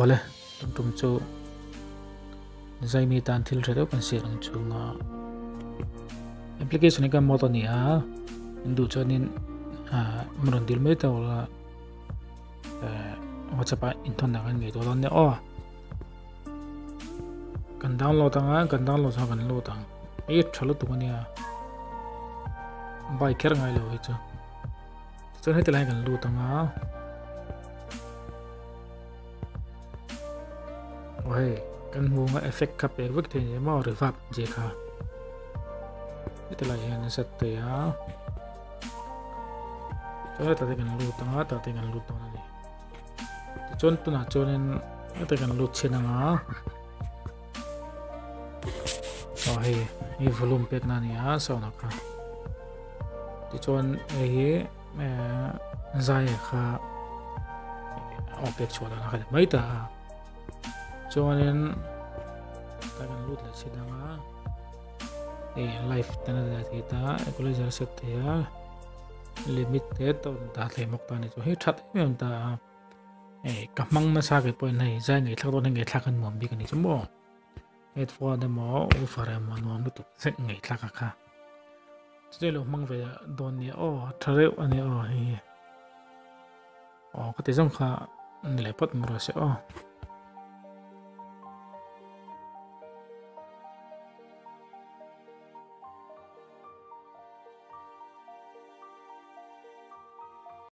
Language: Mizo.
Awle, tun tum chu zaimi tan thil tha deuh kan siam ang chhunga application hi kan mod a ni a, in duh chuanin min rawn dil mai tawh la WhatsApp ah inthawn dan kan ngei tawh dawn nia aw. Kan download anga kan download chuan kan lut ang i tha lutuk ania bike kher ngai lo hi chu. Chuan heti lai kan lut anga aw hei kan hmu anga effect kha pek vek thei ni maw reverb je kha heti lai hian a set thei a chuan heta te kan lut anga tah te kan lut dawn a ni tichuan tunah chuanin heta kan lut chhin anga aw hei hei volume pek na a ni a sound ah kha. Tichuan hei hi zai kha aw pek chhuah dan kha ni mai ta a chuanin ta kan lut leh si dang a hei live te na dah thei ta equalizer set thei a limit te to dah thei bawk ta ni chu hei that em em ta a hei ka hmang nasa ke pawhin hei zai ngaihthlak dawn hei ngaihthlak an nuam bik a ni chu maw. Headphone emaw woofer emaw nuam lutuk zet ngei thlak a kha. Chutei lo hmang ve dawn nia aw tha reuh a nia aw hei hi. Aw ka ti zawng kha ni leh phawt mai rawh se aw.